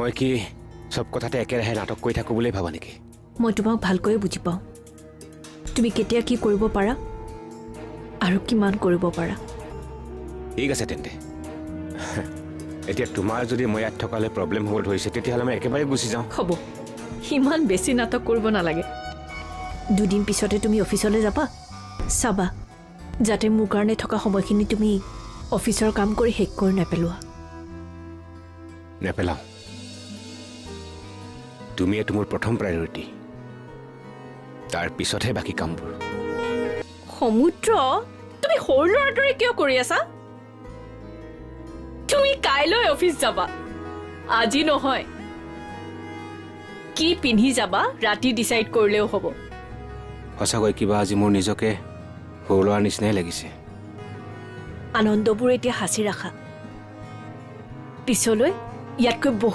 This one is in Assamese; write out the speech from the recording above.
মই কি চব কথাতে একেৰাহে নাটক কৰি থাকোঁ বুলিয়েই ভাবা নেকি? মই তোমাক ভালকৈয়ে বুজি পাওঁ, তুমি কেতিয়া কি কৰিব পাৰা আৰু কিমান কৰিব পাৰা। ঠিক আছে তেন্তে, এতিয়া তোমাৰ যদি মই ইয়াত থকালৈ প্ৰব্লেম হ'ব ধৰিছে, তেতিয়াহ'লে মই একেবাৰে গুচি যাওঁ। হ'ব, সিমান বেছি নাটক কৰিব নালাগে। দুদিন পিছতে তুমি অফিচলৈ যাবা, চাবা যাতে মোৰ কাৰণে থকা সময়খিনি তুমি অফিচৰ কাম কৰি শেষ কৰি নেপেলোৱা। নেপেলাওঁ। তুমিয়েতো মোৰ প্ৰথম প্ৰায়ৰিটি, তাৰ পিছতহে বাকী কামবোৰ। সমুদ্ৰ, তুমি সৰু ল'ৰাৰ দৰে কিয় কৰি আছা? তুমি কাইলৈ অফিচ যাবা, আজি নহয়। কি পিন্ধি যাবা ৰাতি ডিচাইড কৰিলেও হ'ব। সঁচাকৈ কিবা আজি মোৰ নিজকে সৰু ল'ৰাৰ নিচিনাই লাগিছে। আনন্দবোৰ এতিয়া সাঁচি ৰাখা, পিছলৈ ইয়াতকৈ বহুত